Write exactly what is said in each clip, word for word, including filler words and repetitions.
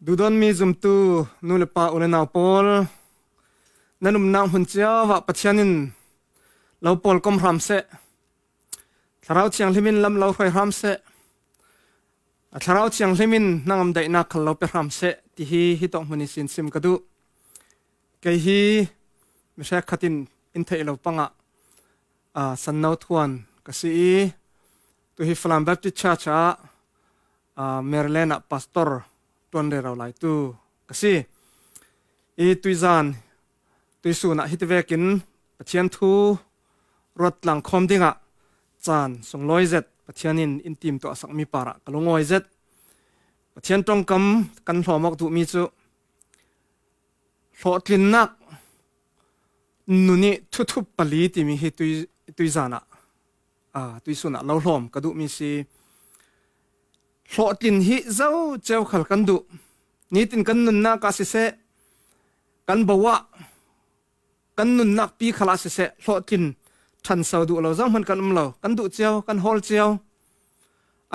Duhdawtmi zumtu nu le pa, u le nau pawl, nan umnak hmun cio ah Pathian in lo pawlkom hram seh. Thlarau Thianghlim in lam lo hruai hram seh. A Thlarau Thianghlim in nang a daihnak khal lo pe hram seh, ti hi hitawk hmun ihsin sim ka duh. Kei hi mi hrekkhat in in theih lo pangah, aa, Sanno Thuan ka si i, tu hi Falam Baptist Church ah, aa, Maryland ah pastor ṭuan rero laitu ka si. I tuizan, tuisun ah hiti vekin Pathian thu ruat tlangkhawm dingah caan sunglawi zet, Pathian in in timtuahsakmi parah ka lungawi zet. Pathian ṭongkam kan hlawm awk duhmi cu hlawhtlinnak nun i thuthup pali timi hi tui, tuizan ah, aa, tuisun ah lo hlawm ka duhmi si. Hlawhtlin hi zo cio khal kan duh. Nitin kan nunnak ah siseh, kan bo ah, kan nunnak pi khal ah siseh, hlawhtlin ṭhanso duh lo zohhmanh kan um lo, kan duh cio, kan hawl cio.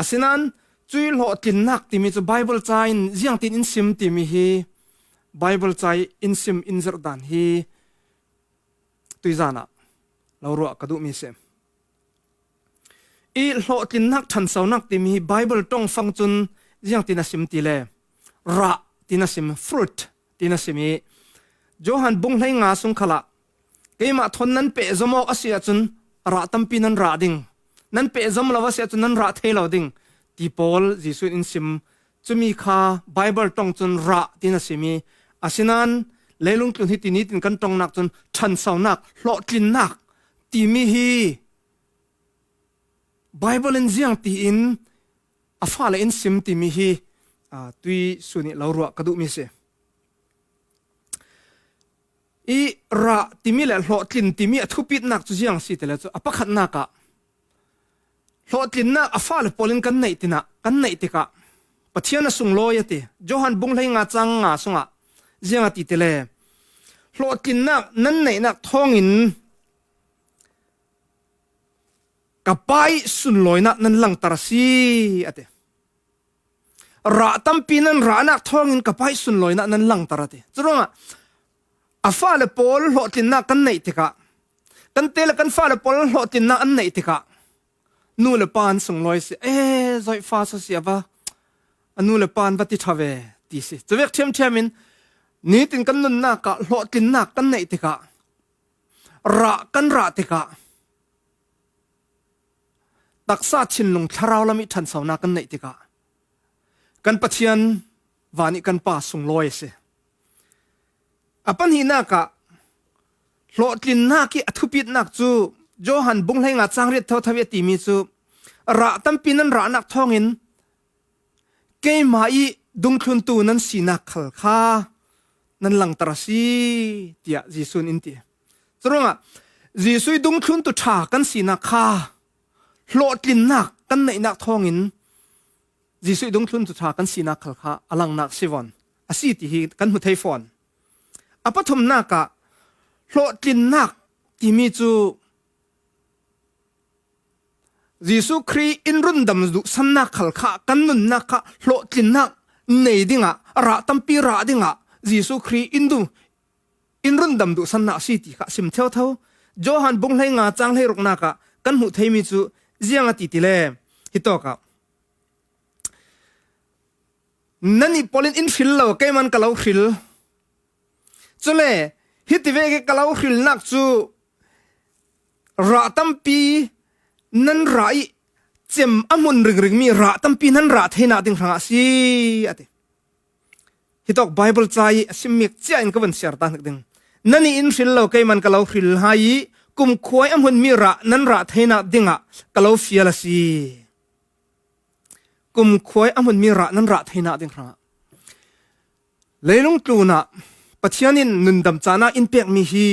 Asinain cui hlawhtlinnak timi cu Baibal ca in ziangtin in sim timi hi, Baibal ca in sim in zirh dan hi tuizan ah lo ruah ka duhmi si. I hlawhtlinnak ṭhansonak timi hi Baibal ṭongfang cun ziangtin a sim ti le, rah tiin a sim, fruit tiin a sim i, Johan bung hleinga sung khalah, "Keimah thawn nan pehzom awk a si ahcun rah tampi nan rah ding, nan pehzom lo a si ahcun nan rah thei lo ding," ti pawl Jesuh in in sim. Cumi kha Baibal ṭong cun rah tiin a sim i, asinain leilung tlun hi ti nitin kan ṭongnak cun ṭhansonak, hlawhtlinnak timi hi Baibal in ziangtiin a fale in sim timi hi, aa, tuisun i lo ruah ka duhmi si. I rah timi le hlawhtlin timi a thupitnak cu ziang si ti le cu, a pakhatnak ah hlawhtlinnak a fale pawl in kan neih tinah, kan neih tikah Pathian a sunglawi a ti. Johan bung hleinga cang nga sungah ziang a ti ti le, "Hlawhtlinnak nan neihnak thawngin ka Pa i sunlawinak nan langter a si," a ti. "Rah tampi nan rahnak thawngin ka Pa i sunlawinak nan langter," a ti. Curuangah a fale pawl hlawhtlinnak kan neih tikah, kan te le kan fale pawl hlawhtlinnak an neih tikah, nu le pa an sunglawi si, "Eh, zoih fa sa si a va, a nu le pa an va ti ṭha ve," ti si. Cuvek ṭhiamṭhiam in nitin kan nunnak ah hlawhtlinnak kan neih tikah, rah kan rah tikah, taksa thinlung thlarau lam i ṭhansonak kan neih tikah, kan Pathian van i kan Pa sunglawi a si. A pahnihnak ah hlawhtlinnak i a thupitnak cu Johan bung hleinga cang riat thotho i a timi cu, "Rah tampi nan rahnak thawngin keimah i dungthluntu nan sinak khal kha nan langter a si," tiah Jesuh in in ti. Curuangah Jesuh i dungthluntu ṭha kan sinak kha hlawhtlinnak kan neihnak thawngin Jesuh i dungthluntu ṭha kan sinak khal kha a langnak si vawn a si ti hi kan hmu thei fawn. A pathumnak ah hlawhtlinnak timi cu Jesuh Khrih in rundam duhsannak khal kha kan nunnak kha hlawhtlinnak nei dingah, rah tampi rah dingah Jesuh Khrih in duh, in rundam duhsannak a si ti kha sim thotho. Johan bung hleinga cang hleiruknak ah kan hmuh theimi cu ziang a ti ti le, hitawk ah, "Nannih pawl in in hril lo, keiman ka lo hril. Cule hiti vek i ka lo hrilnak cu rah tampi nan rah i cem a hmun ringringmi rah tampi nan rah theinak ding hrangah a si," a ti. Hitawk Baibal ca i a simmik cia in ka vun siar ta hnik ding. "Nannih in hril lo, keiman ka lo hril hai i kumkhua i a hmunmi rah nan rah theinak dingah ka lo fial a si." Kumkhua i a hmunmi rah nan rah theinak ding hrangah. Leilung tlunah Pathian in nundam caan ah in pekmi hi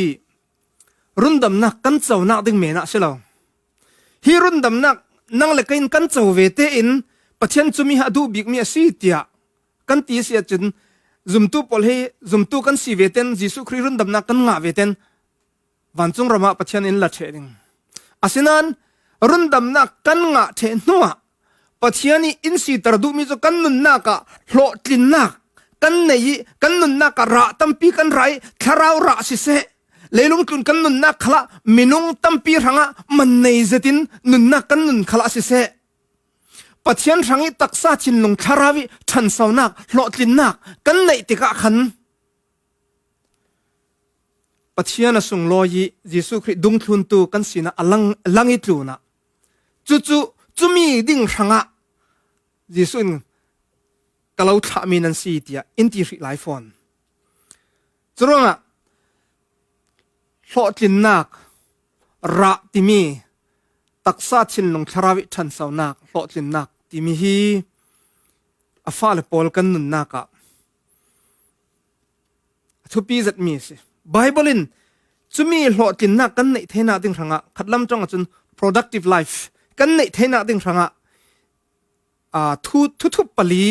rundamnak kan conak ding men ah si lo. Hi rundamnak nang le kei in kan co ve tein Pathian cumi hi a duh bikmi a si tiah kan ti a si ahcun, zumtu pawl hi zumtu kan si ve ten, Jesuh Khrih rundamnak kan ngah ve ten, vancung ram ah Pathian in la ṭheh ding. Asinain rundamnak kan ngah ṭheh hnuah Pathian i in siter duhmi cu kan nunnak ah hlawhtlinnak kan nei ih, kan nunnak ah rah tampi kan rah ih, thlarau rah siseh, leilung tlun kan nunnak khalah minung tampi hrangah man nei zetin nunnak kan nun khalah siseh, Pathian hrangih taksa thinlung thlarau ih ṭhansonak, hlawhtlinnak kan neih tikah khan Pathian a sunglawi ih Jesuh Khrih dungthluntu kan sinah a lang, lang ih tlunah, cucu cumi ding hrangah Jesuh in ka lo thlahmi nan si tiah in ti hrih lai fawn. Curuangah hlawhtlinnak, rah timi, taksa thinlung thlarau ih ṭhansonak, hlawhtlinnak timi hi a fale pawl kan nunnak ah a thupi zetmi a si. Bible in cumi hlawhtlinnak kan neih theinak ding hrangah, khatlam ṭong ahcun productive life kan neih theinak ding hrangah, aa, thu, thuthup pali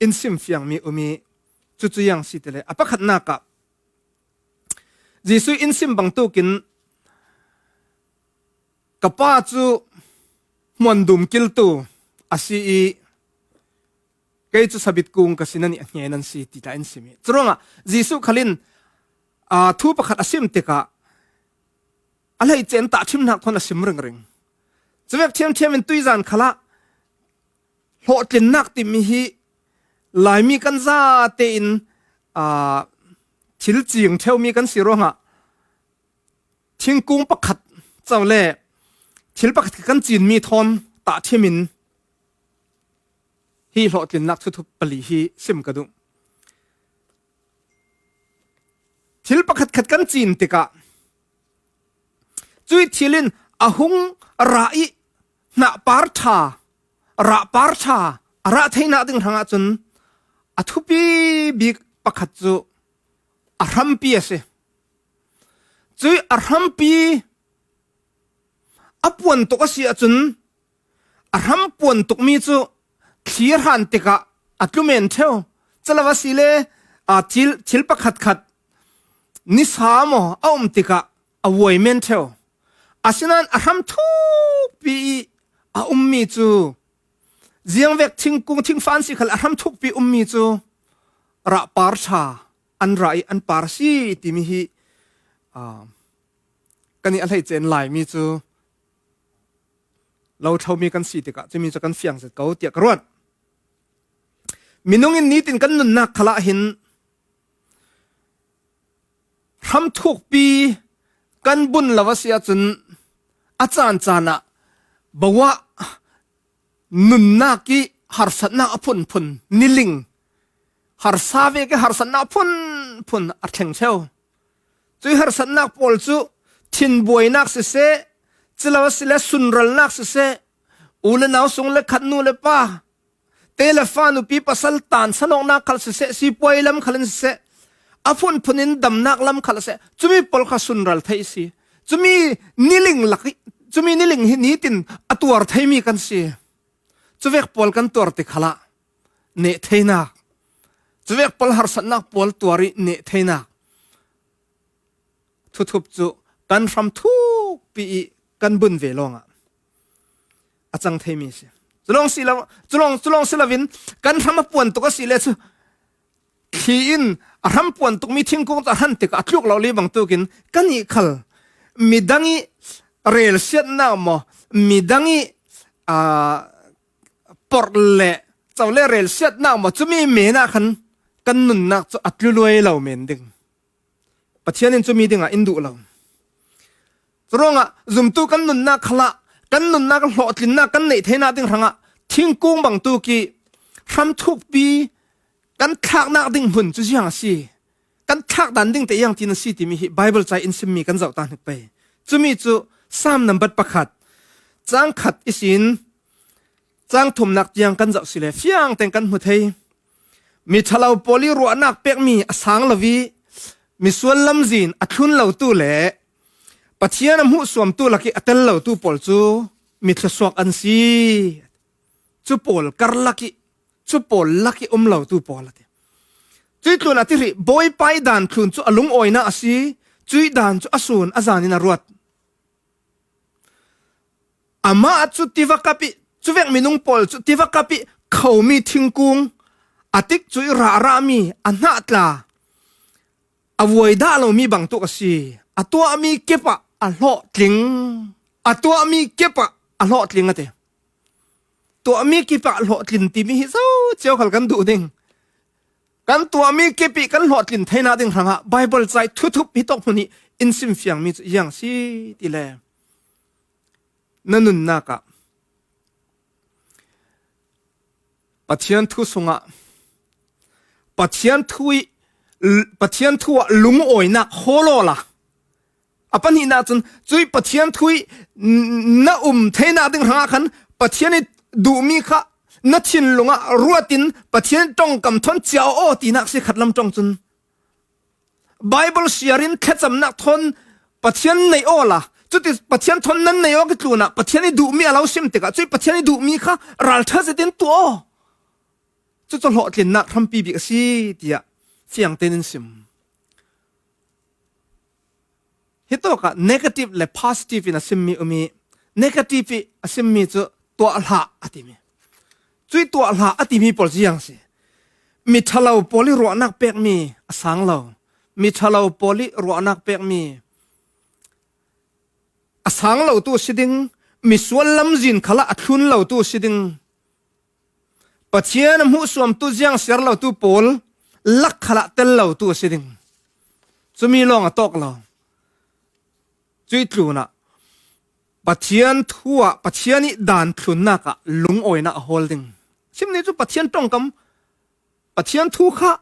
in sim fiangmi um ih, cucu ziang si ti le, a pakhatnak ah Jesuh in sim bangtukin, ka Pa cu hmuandum kiltu a si ih, kei cu sabit kung ka si, nannih a hnge nan si, ti tla in sim ih. Curuangah Jesuh khal in, aa, thu pakhat a sim tikah a hleice in tahṭhimnak thawn a sim ringring. Cuvek ṭhiamṭhiam in tuizan khalah hlawhtlinnak timi hi Laimi kan zate in, aa, thil cing ṭheumi kan si ruangah thingkung pakhat co le thil pakhat kan cinmi thawn tahṭhim in hi hlawhtlinnak thuthup pali hi sim ka duh. Thil pakhatkhat kan cin tikah cuih thil in a hung rah ih hnahpar ṭha, rahpar ṭha a rah theinak ding hrangah cun a thupi bik pakhat cu a hrampi a si. Cuih a hrampi a puan tuk a si ahcun, a hram puan tukmi cu thli a hran tikah a tlu men ṭheu. Culo asile, aa, thil, thil pakhatkhat nisa maw a um tikah a vuai men ṭheu. Asinain a hram thukpi ih a ummi cu, ziangvek thingkung, thingfa an si khal a hram thukpi ummi cu rahpar ṭha an rah ih an par a si timi hi, aa, kan ih a hleice in Laimi cu lo ṭhomi kan si tikah cumi cu kan fiang zet ko tiah ka ruat. Minung in nitin kan nunnak khalah hin hram thukpi kan bun lo a si ahcun a caan caan ah bawa nunnak ih harsatnak a phunphun, niling, harsa vek ih harsatnak a phunphun a thleng ṭheu. Cuih harsatnak pawl cu thinbuainak siseh, culo asile sunralnak siseh, u le nau sung le khat, nu le pa, te le fa, nupi pasal tansanawknak khal siseh, sipuai lam khal in siseh, a phunphun in damnak lam khal siseh, cumi pawl kha sunral thei a si. Cumi niling lak ih, cumi niling hi nitin a tuar theimi kan si. Cuvek pawl kan tuar ti khalah neh theinak, cuvek pawl harsatnak pawl tuar ih neh theinak thuthup cu kan hram thukpi ih kan bun ve lawngah a cang theimi a si. Culawng si lo, culawng, culawng si loin kan hram a puan tuk a si le cu, thli in a hram puan tukmi thingkung cu a hran tikah a tluk lo li bangtukin kan ih khal midang ih relsiatnak maw, midang ih, aa, porh le co le relsiatnak maw, cumi men ah khan kan nunnak cu a tlu luai lo men ding. Pathian in cumi dingah in duh lo. Curuangah zumtu kan nunnak khalah, kan nunnak hlawhtlinnak kan neih theinak ding hrangah thingkung bangtuk ih hram thukpi kan thlaknak ding hmun cu ziang a si? Kan thlak dan ding te iang tin a si timi hi Bible ca in simmi kan zoh ta hnik pei. Cumi cu Salm nambat pakhat, cang khat ihsin cang thumnak tiang kan zoh si le fiang teng kan hmu thei. Miṭhalo pawl ih ruahnak pekmi a sang lo ih misual lamzin a thlun lotu le Pathian a hmuhsuamtu lakih a tel lotu pawl cu mithluasuak an si. Cu pawl karlak ih, cu pawl lak ih um lotu pawl a ti. Cuih tlunah ti hrih, Bawipa ih dan thlun cu a lungawinak a si, cuih dan cu a sun a zan in a ruat. Amah cu tiva kap ih, cuvek minung pawl cu tiva kap ih khomi thingkung a tikcui rahrah mi, a hnah tla, a vuai dah lo mi bang tuk a si. A tuahmi kip ah a hlawhtling, a tuahmi kip ah a hlawhtling a ti. Tuahmi kip ah hlawhtlin timi hi zo cio khal kan duh ding. Kan tuahmi kip ih kan hlawhtlin theihna ding hrangah Bible cai thuthup hi tawk hmun hi in simfiangmi cu ziang si ti le, na nunnak ah Pathian thu sungah Pathian thu ih, Pathian thu ah lungawinak hawl awla, a pahnihnak cun cuih Pathian thu ih n-, na um theinak ding hrangah khan Pathian ih duhmi kha na thinlung ah ruat in Pathian ih ṭongkam thawn ciah aw tinak si khatlam ṭong cun Bible siar in thlacamnak thawn Pathian nei awla, cuti Pathian thawn nan nei awk ih tlunah Pathian ih duhmi a lo sim tikah cuih Pathian ih duhmi kha ralṭha zetin tuah aw. Cucu hlawhtlinnak hrampi bik a si, tiah fiangtein in sim. Hitawkah negative le positive in a simmi um ih, negative ih a simmi cu tuah hlah a timi. Cuih tuah hlah a timi pawl ziang si. Miṭhalo pawl ih ruahnak pekmi a sang lo. Miṭhalo pawl ih ruahnak pekmi a sang lotu a si ding, misual lamzin khalah a thlun lotu a si ding. Pathian a hmuhsuamtu ziangsiar lotu pawl lak khalah tel lotu a si ding. Cumi lawng a tawk lo. Cuih tlunah Pathian thu ah Pathian ih dan thlunnak ah lungawinak a hawl ding. Simni cu Pathian ṭongkam, Pathian thu kha,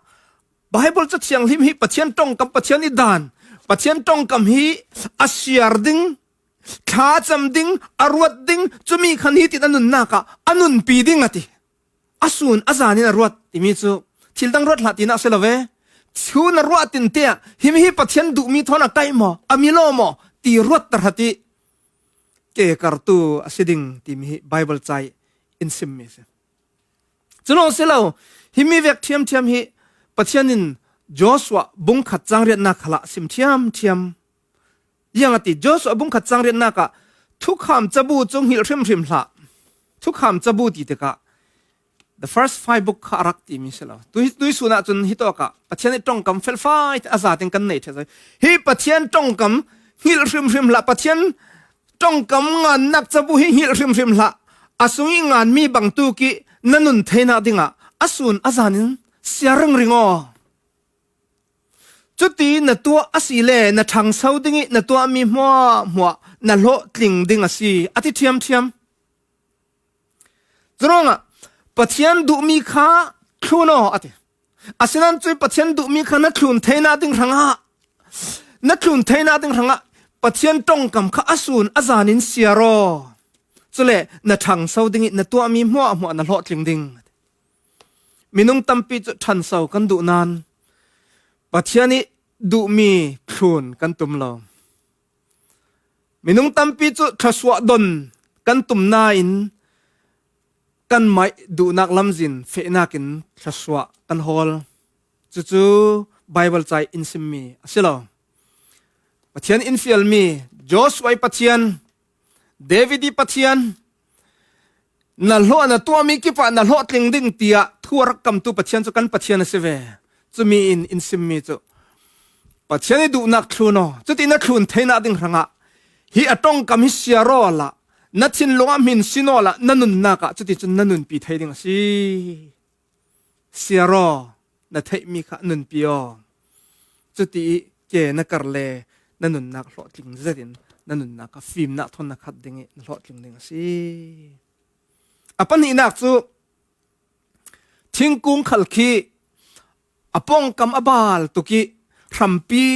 Bible Ca Thianghlim hi Pathian ṭongkam, Pathian ih dan, Pathian ṭongkam hi a siar ding, thlacam ding, a ruat ding, cumi khan hitin a nunnak ah a nunpi ding a ti. A sun a zan in a ruat timi cu thil dang ruat hlah tinak si lo ve. Thu na ruah tinte ah himi hi Pathian duhmi thawn a kaih maw, a mi law maw ti ruat tahrat ih kekartu a si ding timi hi Bible cai in simmi a si. Cu lawng si lo, himi vek ṭhiamṭhiam hi Pathian in Joshua bungkhat cangriatnak khalah sim ṭhiamṭhiam. Ziang a ti, Joshua bungkhat cangriatnak ah thukham cabu cu hngilh hrimhrim hlah. Thukham cabu ti tikah the first five book kha a rak timi si lo. Tui, tui sun ahcun hitawk ah Pathian ih ṭongkam felfai a zatin kan nei ṭheh zo. Hi Pathian ṭongkam hngilh hrimhrim hlah, Pathian ṭongkam ngannak cabu hi hngilh hrimhrim hlah. A sung ih nganmi bangtuk ih na nun theinak dingah a sun a zan in siar ringring aw. Cuti na tuah asile na ṭhangso ding ih na tuahmi hmuahhmuah na hlawhtling ding a si, a ti ṭhiamṭhiam. Curuangah Pathian duhmi kha thlun aw, a ti. Asinain cuih Pathian duhmi kha na thlun theinak ding hrangah, na thlun theinak ding hrangah Pathian ṭongkam kha a sun a zan in siar aw. Cule na ṭhangso ding ih na tuahmi hmuahhmuah na hlawhtling ding. Minung tampi cu ṭhanso kan duh nain Pathian ih duhmi thlun kan tum lo. Minung tampi cu thluasuah don kan tum nain kanmah ih duhnak lamzin fehnak in thluasuah kan hawl. Cucu Bible cai in simmi a si lo. Pathian in fialmi Joshua ih Pathian, David ih Pathian, na hlawh, na tuahmi kipah na hlawhtling ding tiah thu a rak kamtu Pathian cu kan Pathian a si ve. Cumi in in simmi cu Pathian ih duhnak thlun aw. Cuti na thlun theinak ding hrangah hi a ṭongkam hi siar awla, na thinlung ah hmin sin awla, na nunnak ah cuticun na nunpi thei ding a si. Siar aw, na theihmi kha nunpi aw. Cuti ih ke na kar le na nunnak hlawhtling zetin na nunnak kha fimnak thawn na khat ding ih na hlawhtling ding a si. A pahnihnak cu thingkung khal khi a pawngkam a bal tuk ih hrampi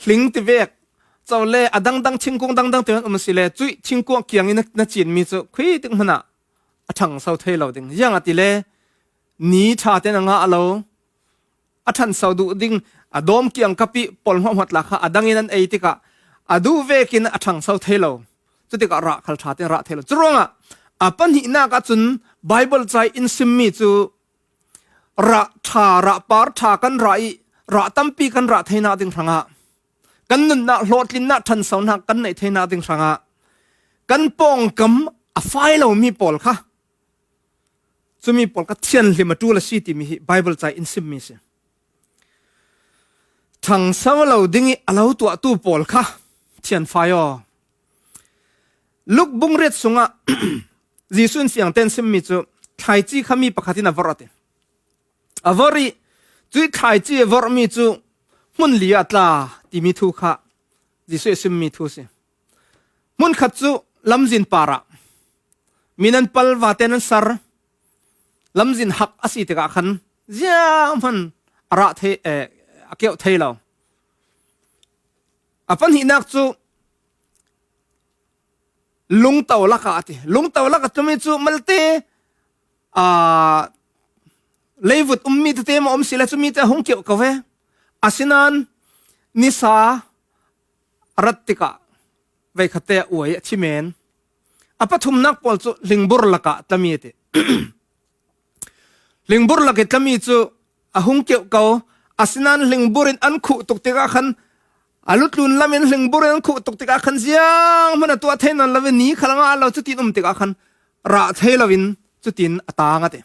hling tivek co le a dangdang thingkung dangdang te um a si le cuih thingkung kiang ih na, na cinmi cu khui tik hmanah a ṭhangso thei lo ding. Ziangahtile ni ṭha tein a ngah lo, a ṭhanso duh ding, a dawm kiangkap ih pawl hmuahhmuah tla kha a dang in an ei tikah a duh vekin a ṭhangso thei lo. Cutikah rah khal ṭha tein rah thei lo. Curuangah a pahnihnak ahcun Bible cai in simmi cu rah ṭha, rah par ṭha kan rah ih rah tampi kan rah theinak ding hrangah, kan nunnak hlawhtlinnak ṭhansonak kan neih theinak ding hrangah kan pawngkam a fai lomi pawl kha Cumi pawl kha thianhlim a ṭul a si timi hi Bible ca in simmi a si. Ṭhangso lo ding ih a lo tuahtu pawl kha thianfai aw. Luk bung riat sungah Jesuh in fiangte'n simmi cu thlaici kha mi pakhat in a vorh a ti. A vorh ih cuih thlaici a vorhmi cu hmun li ah a tla timi thu kha Jesuh ih a simmi thu a si. Hmun khat cu lamzin parah mi nan pal, vate nan sar, lamzin hak a si tikah khan zianghman a rah thei, eh, a keuh thei lo. A pahnihnak cu lungto lakah a ti. Lungto lakah cumi cu malte, aa, leivut ummi tete maw um si le cumi te a hung keuh ko ve. Asinain nisa a rat tikah veikhatte a uai a thi men. A pathumnak pawl cu hlingbur lakah a tlami a ti. Hlingbur lak ih tlami cu a hung keuh ko. Asinain hlingbur in an khuh tuk tikah khan, a lutlun lam in hlingbur in an khuh tuk tikah khan zianghman a tuah thei nawn lo ih ni khal a ngah lo, cutin um tikah khan rah thei loin cutin a tang a ti.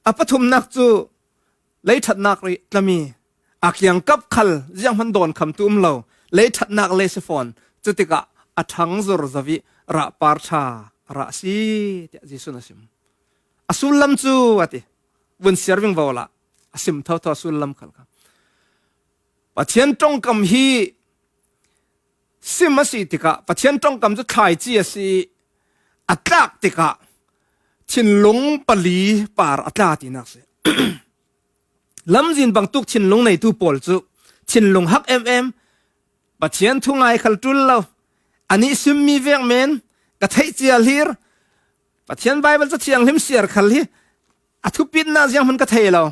A pathumnak cu lei ṭhatnak rih tlami, a kiangkap khal zianghman dawnkhamtu um lo, lei ṭhatnak le si fawn, cutikah a ṭhang zor zo ih rahpar ṭha a rah a si, tiah Jesuh in a sim. A sullam cu a ti, vun siar vingvo la, a sim thotho a sullam khal kha. Pathian ṭongkam hi sim a si tikah, Pathian ṭongkam cu thlaici a si ih a tlak tikah thinlung pali par a tla tinak si. Lamzin bangtuk thinlung neitu pawl cu thinlung hak emem, Pathian thu ngai khal ṭul lo, anih simmi vek men, ka theih cia hlir, Pathian Bible Ca Thianghlim siar khal hi a thupitnak zianghman ka thei lo,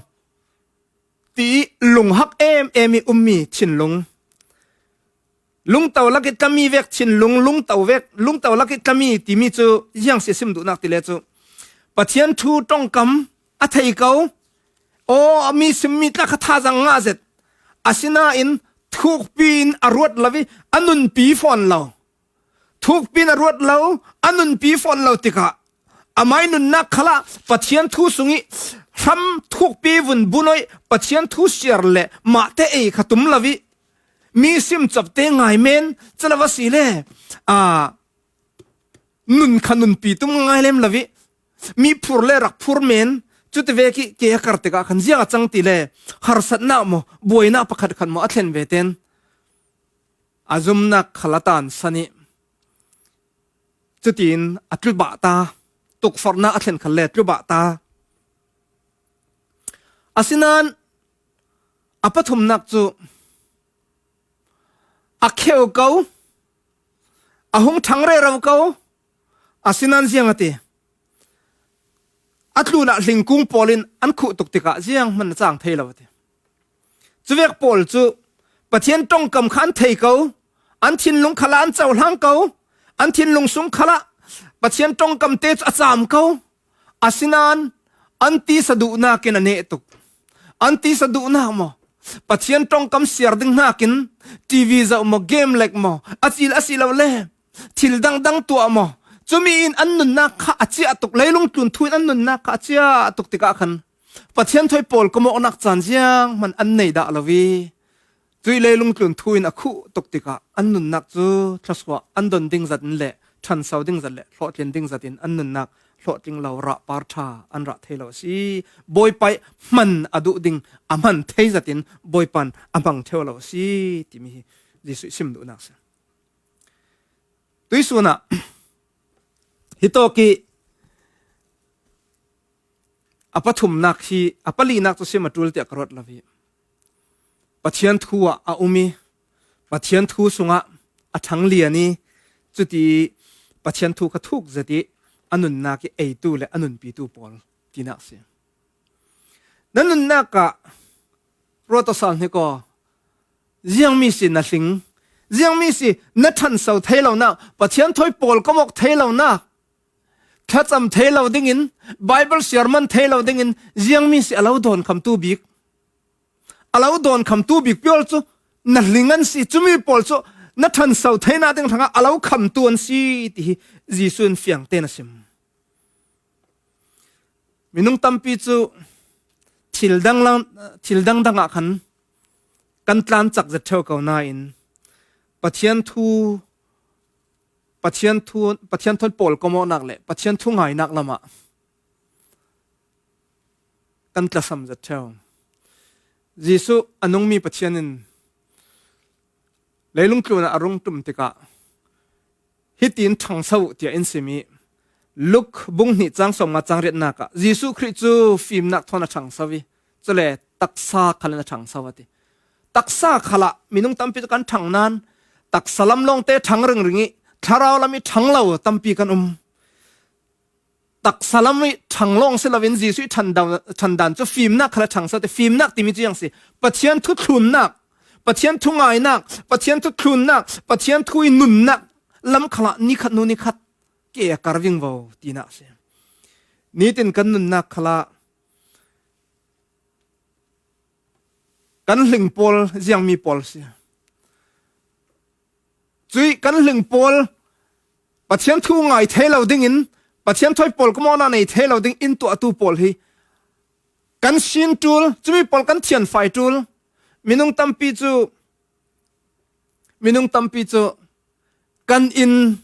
ti ih lunghak emem ih ummi thinlung. Lungto lak ih tlami vek thinlung, lungto vek, lungto lak ih tlami timi cu ziang si a sim duhnak ti le cu Pathian thu ṭongkam a thei ko. Aw, a mi simmi tla kha thazaang ngah zet. Asinain thukpi in a ruat lo ih a nunpi fawn lo. Thukpi in a ruat lo, a nunpi fawn lo tikah amai nunnak khalah Pathian thu sungih hram thukpi vun bunoih Pathian thu siar le mahte ei kha tum lo ih mi sim copte ngai men, calo a si le, aa, nun kha nunpi tum ngai lem lo ih mi phur le rak phur men, cuti vek ih ke a kar tikah khan ziang a cang ti le harsatnak maw, buainak pakhat khat maw a thlen ve ten a zumnak khal a tansan ih cutin a tlubah ta, tukforhnak a thlen khal le tlubah ta. Asinain a pathumnak cu a kheu ko, a hung ṭhang rero ko, asinain ziang a ti. A tlunah hlingkung pawl in an khuh tuk tikah zianghman a cang thei lo a ti. Cuvek pawl cu Pathian ṭongkam kha an thei ko, an thinlung khalah an cohlang ko, an thinlung sung khalah Pathian ṭongkam te cu a cam ko. Asinain an tisa duhnak in a neh tuk. An tisa duhnak maw, Pathian ṭongkam siar ding hnakin T V zoh maw, game lek maw, a cil a si lo le thil dangdang tuah maw, cumi in an nunnak kha a ciah tuk, leilung tlun thu in an nunnak kha a ciah tuk tikah khan Pathian thawi pawl kawmawknak caan zianghman an nei dah lo ih, cuih leilung tlun thu in a khuh tuk tikah an nunnak cu thluasuah an don ding zat in le ṭhanso ding zat le hlawhtlin ding zat in an nunnak hlawhtling lo, rahpar ṭha an rah thei lo a si. Bawipa ih hman a duh ding a hman thei zat in Bawipa in a hmang ṭheu lo a si timi hi Jesuh ih sim duhnak a si. Tuihsun ah hitawk ih a pathumnak hi, a palinak cu sim a ṭul tiah ka ruat lo hi. Pathian thu ah a um ih, Pathian thu sungah a ṭhang lian ih, cuti Pathian thu kha thuk zet ih a nunnak ih eitu le a nunpitu pawl tinak a si. Na nunnak ah ruat aw, sal hnik aw. Ziangmi si na hling, ziangmi si na ṭhanso thei lonak, Pathian thawi pawl kawmawk thei lonak, thlacam thei lo dingin, Bible sermon thei lo dingin ziangmi si a lo dawnkhamtu bik, a lo dawnkhamtu bik piawl cu na hling an si. Cumi pawl cu na ṭhanso theinak ding hrangah a lo khamtu an si, ti hi Jesuh in fiang tein a sim. Minung tampi cu thil dang lang, thil dangdang ah khan kan tlan cak zet ṭheu ko nain Pathian thu, Pathian thu, Pathian thawi pawl komawknak le Pathian thu ngainak lamah kan tlasam zet ṭheu. Jesuh a nungmi Pathian in leilung tlunah a rung ṭum tikah hitin ṭhangso uh tiah in sim i Luk bung hnih cang sawmnga cang riatnak ah Jesuh Khrih cu fimnak thawn a ṭhangso i cule taksa khal in a ṭhangso a ti. Taksa khalah minung tampi cu kan ṭhang nain taksa lam lawngte ṭhang ringring i thlarau lam i ṭhang lo tampi kan um. Taksa lam i ṭhang lawng si loin Jesuh i ṭhan dan, ṭhan dan cu fimnak khal a ṭhangso ti. Fimnak timi cu ziang si? Pathian thu thlunnak, Pathian thu ngainak, Pathian thu thlunnak, Pathian thu i nunnak lam khalah nikhat hnu nikhat ke a kar vingvo tinak a si. Nitin kan nunnak khalah kan hling pawl ziangmi pawl si? Cuih kan hling pawl Pathian thu ngai thei lo dingin, Pathian thawi pawl komawknak nei thei lo ding in tuahtu pawl hi kan sin ṭul, cumi pawl kan thianfai ṭul. Minung tampi cu, minung tampi cu kan inn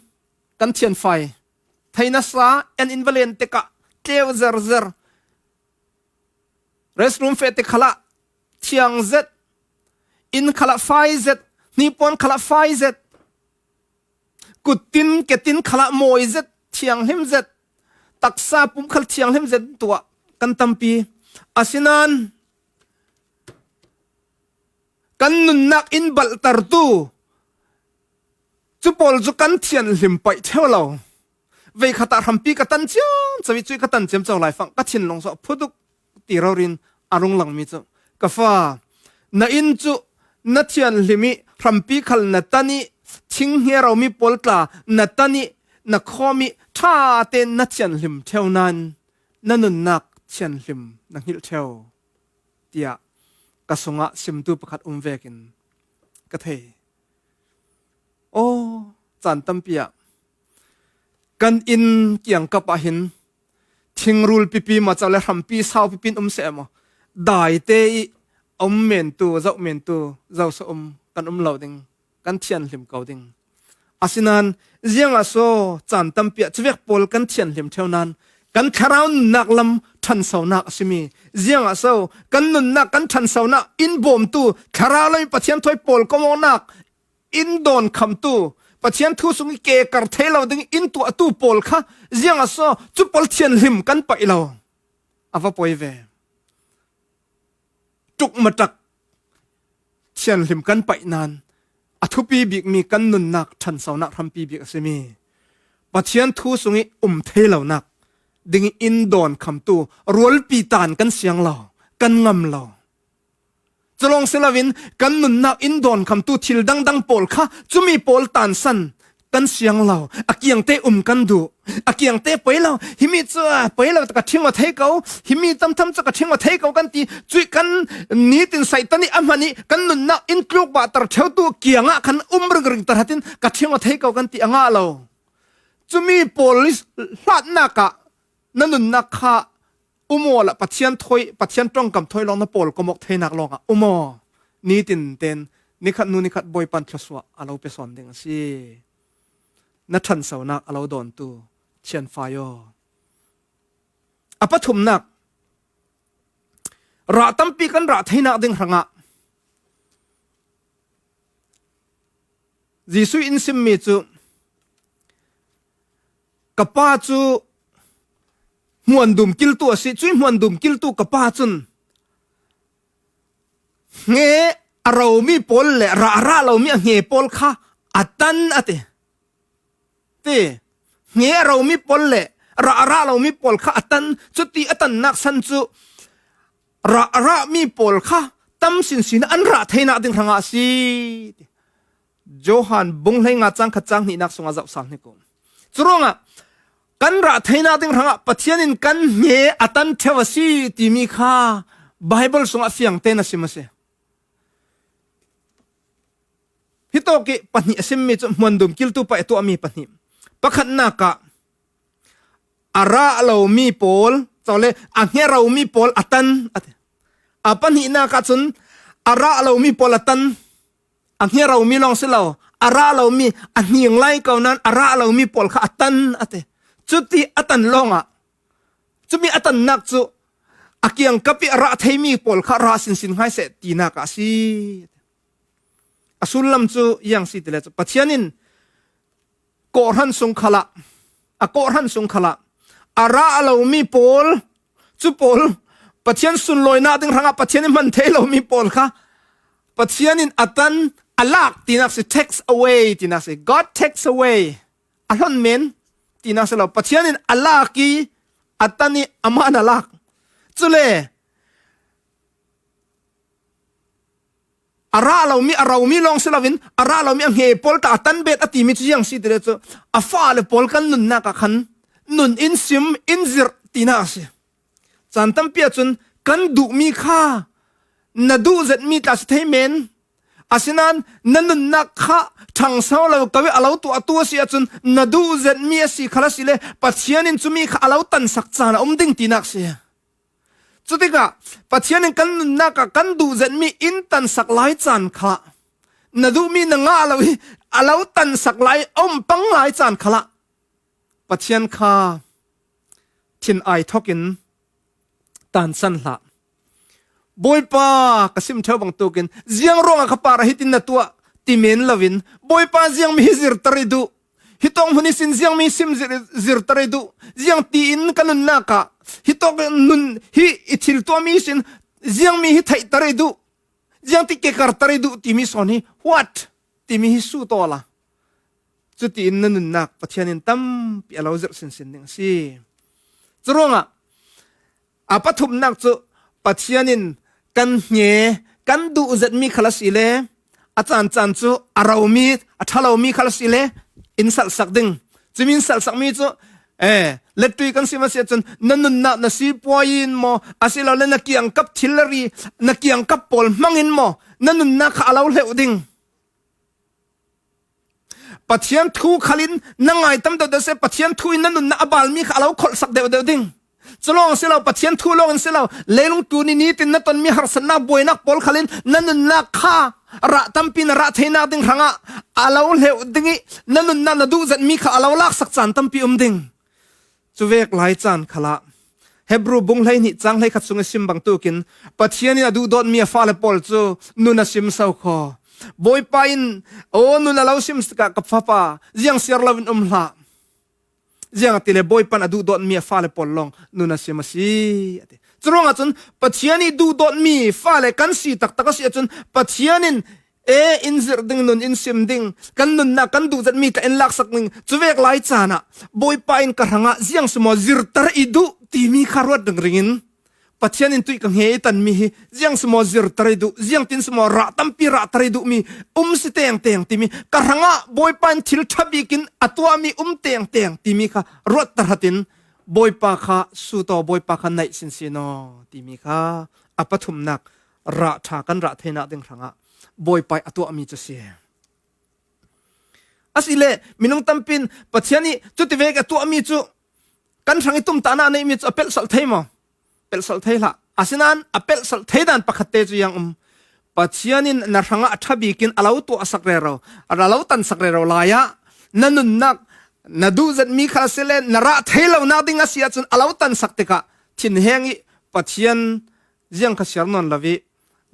kan thianfai thei nasa, an inn valen tikah tleu zerzet, restroom feh tik khalah thiang zet, inn khalah fai zet, hnipuan khalah fai zet, kuttin ketin khalah mawi zet, thianghlim zet, taksa pum khal thianghlim zet tuah kan tampi. Asinain kan nunnak in balhtertu cu pawl cu kan thianhlim paih ṭheu lo. Veikhat ah hrampi ka tan ciamco i cuih ka tan ciamco laifang ka thinlung zong a phuduk ti rori in a rung langmi cu, ka fa, na inn cu na thianhlim i hrampi khal na tan i thing hngeromi pawl tla na tan i na khawm i ṭha tein na thianhlim ṭheu nain na nunnak thianhlim na hngilh ṭheu, tiah ka sungah simtu pakhat um vekin ka thei. Aw, caan tampi ah kan inn kiangkap ah hin thingrul pipi maw, cau le hrampi sau pipi in um seh maw, daite i a um mentu, zoh mentu, zoh so um kan um lo ding, kan thianhlim ko ding. Asinain ziangah so caan tampi ah cuvek pawl kan thianhlim ṭheu nain kan thlarau nunnak lam ṭhansonak a simi? Ziangah so kan nunnak, kan ṭhansonak in bawmtu thlarau lam i Pathian thawi pawl komawknak in dawnkhamtu, Pathian thu sung i kekar thei lo ding in tuahtu pawl kha ziangah so cu pawl thianhlim kan paih lo? A va poi ve. Ṭuk maṭak thianhlim kan paih nain a thupi bikmi kan nunnak ṭhansonak hrampi bik a simi Pathian thu sung i um thei lonak ding i in dawnkhamtu rualpi tan kan siang lo, kan ngam lo. Cu lawng si loin kan nunnak in dawnkhamtu thil dangdang pawl kha cumi pawl tansan kan siang lo. A kiangte um kan duh. A kiangte poi lo. Himi cu, ah, poi lo, ka ṭhing aw thei ko. Himi tamtham cu ka ṭhing aw thei ko kan ti. Cuih kan nitin Satan i a hman i kan nunnak in tlukbahter ṭheutu kiangah khan um ringring tahratin ka ṭhing aw thei ko kan ti a ngah lo. Cumi pawl i hlatnak ah na nunnak kha um aw la, Pathian thawi, Pathian ṭongkam thawi lawng na pawl komawk theinak lawngah um aw. Nitin ten nikhat hnu nikhat Bawipa in thluasuah a lo pe sawn ding a si. Na ṭhansonak a lo dawntu thianfai aw. A pathumnak, rah tampi kan rah theinak ding hrangah Jesuh in simmi cu, ka Pa cu hmuandum kiltu a si. Cuih hmuandum kiltu ka Pa cun hnge a romi pawl le rah a rah lomi a hnge pawl kha a tan a ti. Ti, hnge a romi pawl le rah a rah lomi pawl kha a tan. Cuti a tannak san cu rah a rahmi pawl kha tam sinsin an rah theinak ding hrangah a si, ti Johan bung hleinga cang khat cang hnihnak sungah zohsal hnik uh. Curuangah kan rah theinak ding hrangah Pathian in kan hnge a tan ṭheu a si timi kha Baibal sungah fiang tein a sim a si. Hitawk i pahnih a simmi cu hmuandum kiltu paih a tuahmi pahnih. Pakhatnak ah a rah lomi pawl Tawh le a hnia romi pawl a tan a ti. A pahnihnak ahcun a rah lomi pawl a tan. A hnia romi lawng si lo, a rah lomi a hning lai ko nain a rah lomi pawl kha a tan a ti. Cuti a tan lawngah cumi a tannak cu a kiangkap ih a rah theimi pawl kha rah sinsin ngai seh tinak ah a si. A sullam cu ziang si ti le cu Pathian in kawhhran sung khalah, a kawhhran sung khalah a rah lomi pawl, cu pawl Pathian sunlawinak ding hrangah Pathian in hman thei lomi pawl kha Pathian in a tan, a lak tinak si, takes away tinak si. God takes away. A hlon men tinak si lo. Pathian in a lak ih a tan ih amah na lak. Cule a rah lomi, a romi lawng si loin a rah lomi a hngei pawl tla a tan bet a timi cu ziang si ti le cu a fale pawl kan nunnak ah khan nun in sim, in zirh tinak a si. Caan tampi ahcun kan duhmi kha na duh zetmi tla si thei men. Asinain na nunnak kha ṭhangso lo ko ih a lo tuahtu a si ahcun na duh zetmi a si khal asile Pathian in cumi kha a lo tansak caan a um ding tinak si. Cutikah Pathian in kan nunnak ah kan duh zetmi in tansak lai caan kha na duhmi na ngah lo ih a lo tansak lai, a um pang lai caan khalah Pathian kha thin ai thokin tansan hlah. Bawipa, ka sim ṭheu bangtukin ziang ruangah ka parah hitin na tuah ti men loin Bawipa, ziangmi hi zirter ih duh, hitawk hmun ihsin ziangmi sim zir, zirter ih duh, ziangtiin ka nunnak ah hitawk nun hi i thil tuahmi ihsin ziangmi hi theihter ih duh, ziangti kekarter ih duh timi sawn hi what timi hi sut awla. Cutiin na nunnak Pathian in tampi a lo zirh sinsin ding a si. Curuangah a pathumnak cu Pathian in kan hnge, kan duh zetmi khal asile a caancaan cu a romi, a ṭha lomi khal asile in salhsak ding. Cumi in salhsakmi cu, eh, lettui kan sim a si ahcun na nunnak na sipuai in maw, asilole na kiangkap thil le ri, na kiangkap pawl hmang in maw, na nunnak kha a lo hleuh ding. Pathian thu khalin na ngaitam deuhdeuh seh, Pathian thu in na nunnak a balmi kha a lo kholhsak deuhdeuh ding. Cu lawng si lo, Pathian thu lawng in si lo, leilung tuni nitin na tonmi harsatnak buainak pawl khalin na nunnak kha rah tampi na rah theinak ding hrangah a lo hleuh ding ih na nunnak na duh zetmi kha a lo laksak caan tampi um ding. Cuvek lai caan khalah Hebru bung hleihnih cang hleikhat sung i sim bangtukin Pathian in a duhdawtmi a fale pawl cu nun a sim so kho. Bawipa in, aw, nun a lo sim tikah ka fapa, ziang siar loin um hlah. Ziangahtile Bawipa in a duhdawtmi a fale pawl lawng nun a sim a si, a ti. Curuangah cun Pathian ih duhdawtmi fale kan si taktak a si ahcun Pathian in e, in zirh ding, nun in sim ding, kan nunnak kan duh zetmi tla in laksak ding. Cuvek lai caan ah Bawipa in ka hrangah ziang si maw zirter ih duh timi kha ruat ringring in Pathian in tuih ka hnge ih tanmi hi ziang si maw zirter ih duh, ziangtin si maw rah tampi rahter ih duhmi um si tengteng timi, ka hrangah Bawipa in thil ṭha bikin a tuahmi um tengteng timi kha ruat tahratin Bawipa kha sut aw, Bawipa kha naih sinsin aw timi kha a pathumnak rah ṭha kan rah theinak ding hrangah Bawipa ih a tuahmi cu si. Asile minung tampi in Pathian ih cuti vek a tuahmi cu kan hrang ih tumtahnak a neihmi cu a pelhsalh thei maw? Pelhsalh thei hlah. Asinain a pelhsalh thei dan pakhat te cu ziang um. Pathian in na hrangah a ṭha bikin a lo tuahsak rero, a lo tansak rero lai ah na nunnak na duh zetmi kha asile na rah thei lonak ding a si ahcun a lo tansak tikah thinheng ih Pathian ziang kha siar nawn lo ih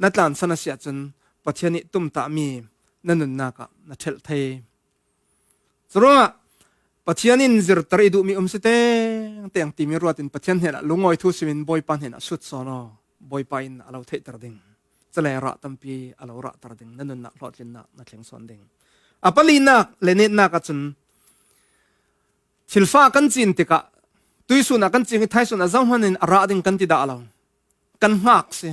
na tlansan a si ahcun Pathian ih tumtahmi na nunnak ah na ṭhelh thei. Curuangah Pathian in zirter ih duhmi um si tengteng timi ruatin Pathian hnenah lungawi thu simin Bawipa hnenah sut sawn aw. Bawipa in a lo theihter ding. Cule rah tampi a lo rahter ding. Na nunnak hlawhtlinnak na thleng sawn ding. A palinak le netnak ahcun thilfa kan cin tikah tuisun ah kan cing ih thaisun ah zohman in a rah ding kan ti dah lo. Kan hngak si.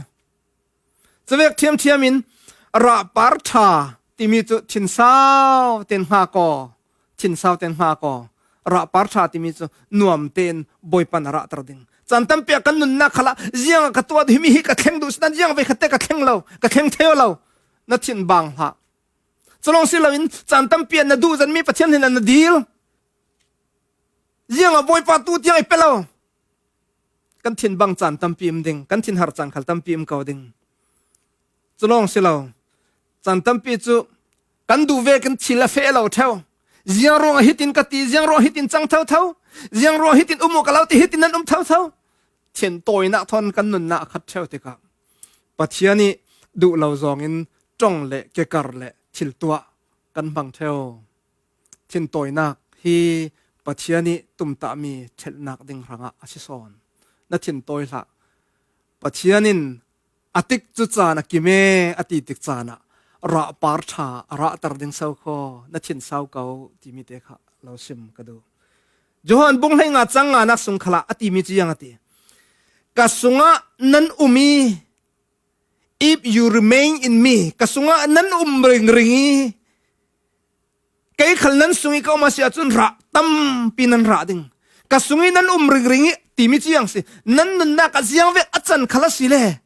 Cuvek ṭhiamṭhiam in rahpar ṭha timi cu thinsau ten hngak aw, thinsau ten hngak aw. Rahpar ṭha timi cu nuam tein Bawipa in a rahter ding. Caan tampi ah kan nunnak khalah ziangah ka tuah duh, himi hi ka thleng duh, sinan ziang vei khatte ka thleng lo, ka thleng thei aw lo. Na thin bang hlah. Cu lawng si loin caan tampi ah na duh zetmi Pathian hnenah na dil. Ziangah Bawipa tu tiang i pe lo. kan thin bang caan tampi um ding, kan thin har caan khal tampi um ko ding. Cu lawng si lo. Caan tampi cu kan duh vekin thil a feh lo ṭheu. Ziang ruangah hitin ka ti, ziang ruangah hitin cang thotho, ziang ruangah hitin um uh ka lo ti, hitin nan um thotho. Thin tawinak thawn kan nunnak a khat ṭheu tikah Pathian ih duh lo zawngin ṭong le kekar le thil tuah kan hmang ṭheu. Thin tawinak hi Pathian ih tumtahmi ṭhelhnak ding hrangah a si sawn. Na thin tawi hlah. Pathian in a tik cu caan a kim e a ti tik caan ah rahpar ṭha a rahter ding so khaw, na thin sau ko timi te kha lo sim ka duh. Johan bung hleinga cang nganak sung khalah a timi cu ziang a ti. Ka sungah nan um i, if you remain in me, ka sungah nan um ringring i, kei khal nan sung i ka um a si ahcun rah tampi nan rah ding. Ka sung i nan um ringring i timi cu ziang si. Nan nunnak ah ziang vek a can khal a si le,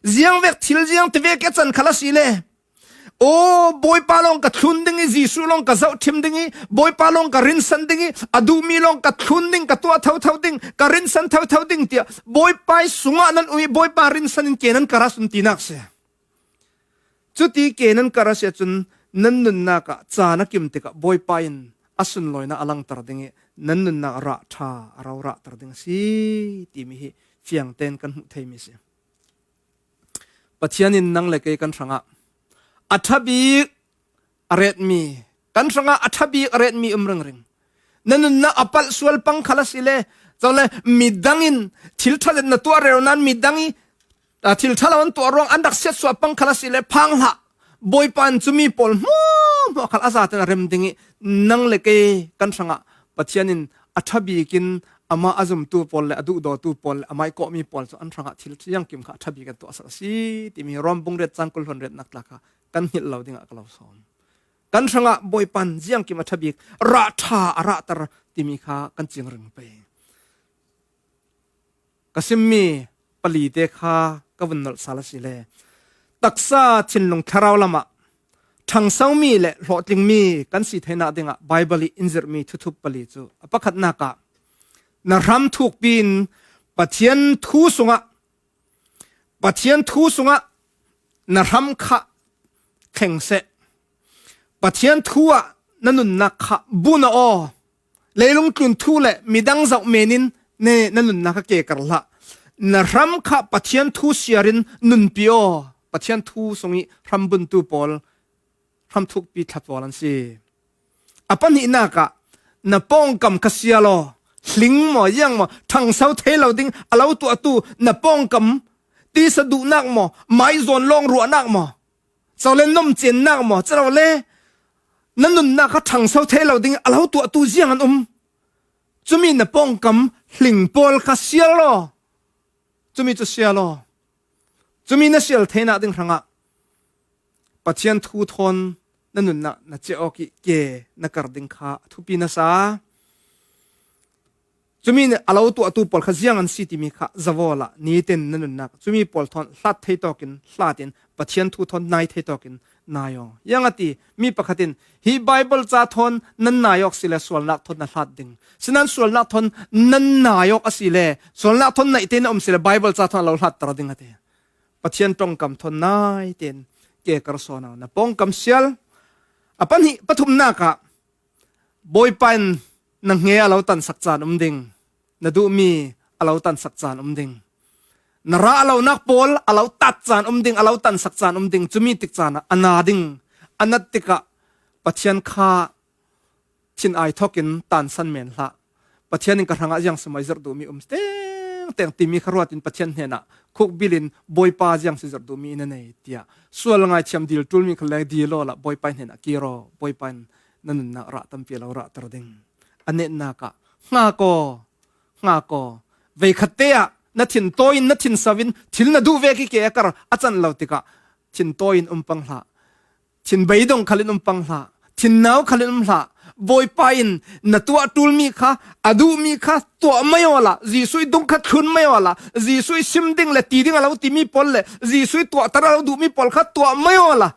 ziang vek thil ziang ti vek a can khal a si le, aw, Bawipa lawng ka thlun ding i, Jesuh lawng ka zohṭhim ding i, Bawipa lawng ka rinsan ding i, a duhmi lawng ka thlun ding, ka tuah thotho ding, ka rinsan thotho ding tiah Bawipa ih sungah nan um i, Bawipa rinsan in ke nan kar a sun tinak si. Cuti ke nan kar a si ahcun nan nunnak ah caan a kim tikah Bawipa in a sunlawinak a langter ding i, nan nunnak rah ṭha a rorahter ding a si timi hi fiang tein kan hmuh theimi a si. Pathian in nang le kei kan hrangah a ṭha bik a retmi, kan hrangah a ṭha bik a retmi um ringring. Na nunnak a palh sual pang khal a si le, cule midang in thil ṭha zet na tuah rero nain midang i, aa, thil ṭha lo an tuah ruang an rak siatsuah pang khal a si le, phang hlah. Bawipa in cumi pawl hmuahhmuah khal a zaten a rem ding i, nang le kei kan hrangah Pathian in a ṭha bikin amah a zumtu pawl le a duhdawtu pawl le amah ih kawhmi pawl cu an hrangah thil ziangkim kha a ṭha bik an tuahsak a si timi Rom bung riat cang kul hluan riatnak tla kha kan hngilh lo dingah ka lo sawm. Kan hrangah Bawipa in ziangkim a ṭha bik, rah ṭha a rahter timi kha kan cingring pei. Ka simmi pali te kha ka vun nolh sal a si le, taksa thinlung thlarau lamah ṭhangsomi le hlawhtlingmi kan si theinak dingah Baibal ih in zirhmi thuthup pali cu a pakhatnak ah, na hram thukpi in Pathian thu sungah, Pathian thu sungah na hram kha thleng seh. Pathian thu ah na nunnak kha bun aw. Leilung tlun thu le midang zoh men in ne na nunnak kha kekar hlah. Na hram kha Pathian thu siar in nunpi aw. Pathian thu sung ih hram buntu pawl hram thukpi thla pawl an si. A pahnihnak ah na pawngkam kha sial aw. Hling maw, ziang maw, ṭhangso thei lo ding a lo tuahtu na pawngkam, tisa duhnak maw, maizawn lawng ruahnak maw, cule nomcennak maw, cule na nunnak kha ṭhangso thei lo ding a lo tuahtu ziang an um. Cumi na pawngkam hling pawl kha sial aw. Cumi cu sial aw. Cumi na sial theinak ding hrangah Pathian thu thawn na nunnak na ciah awk ih ke na kar ding kha a thupi nasa. Cumi a lo tuahtu pawl kha ziang an si timi kha zoh awla nitin na nunnak cumi pawl thawn hlat thei tawkin hlat in Pathian thu thawn nai thei tawkin nai aw. Ziang a ti, mi pakhat in, hi Baibal ca thawn nan nai awk si le sualnak thawn na hlat ding. Sinan sualnak thawn nan nai awk a si le sualnak thawn naih te na um si le Baibal ca thawn a lo hlatter ding a ti. Pathian ṭongkam thawn nai tein ke kar sawn aw, na pawngkam sial. A pahnih, pathumnak ah Bawipa in na hnge a lo tansak caan um ding, na duhmi a lo tansak caan um ding, na rah lonak pawl a lo tat caan um ding, a lo tansak caan um ding, cumi tik caan ah a na ding, a nat tikah Pathian kha thin ai thokin tansan men hlah. Pathian in ka hrangah ziang si maw i zirh duhmi um tengteng timi kha ruat in Pathian hnenah khukbil in Bawipa ziang si zirh duhmi in a nei tiah sual ngaithiam dil ṭulmi kha leng dil awla Bawipa hnenah kir aw. Bawipa in na nunnak rah tampi a lo rahter ding. A netnak ah hngak aw, hngak aw. Veikhat te ah na thin tawi in, na thin so in thil na duh vek ih ke a kar a can lo tikah thin tawi in um pang hlah. Thin beidong khal in um pang hlah. Thin nau khal in um hlah. Bawipa in na tuah ṭulmi kha, a duhmi kha tuah mai awla, Jesuh ih dungkhat thlun mai awla, Jesuh ih sim ding le ti ding a lo timi pawl le Jesuh ih tuahter a lo duhmi pawl kha tuah mai awla,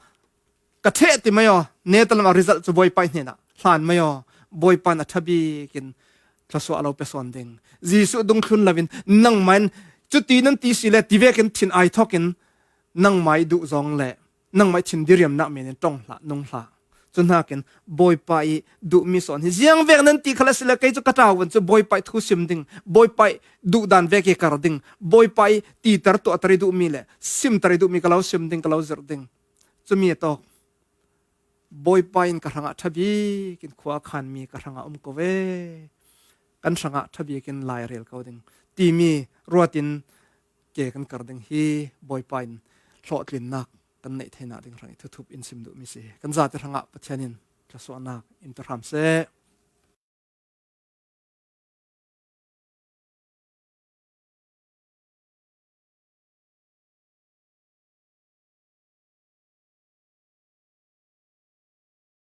ka ṭheh ti mai aw. Neta lam a result cu Bawipa ih hnenah hlan mai aw. Bawipa in a ṭha bikin thluasuah a lo pe sawn ding. Jesuh dungthlun loin nangmah in Cuti nan ti si le, ti vekin thin ai thokin nangmai duh zong le nangmai thin diriamnak menin tong hlah, nung hlah. Cu hnakin Bawipa i duhmi sawn hi ziang vek nan ti khal a si le, kei cu ka ṭaun cu Bawipa i thu sim ding, Bawipa i duhdan vek i kar ding, Bawipa i titer tuahter i duhmi le simter i duhmi ka lo sim ding, ka lo zirh ding. Cumi a tawk Bawipa in ka hrangah ṭha bikin khua a khanmi ka hrangah um ko ve, kan hrangah ṭha bikin lai a rel ko ding timi ruatin ke kan kar ding hi. Bawipa in hlawhtlinnak kan neih theinak ding hrang i thuthup in sim duhmi si hi. Kan zate hrangah Pathian in thluasuahnak in pe hram seh.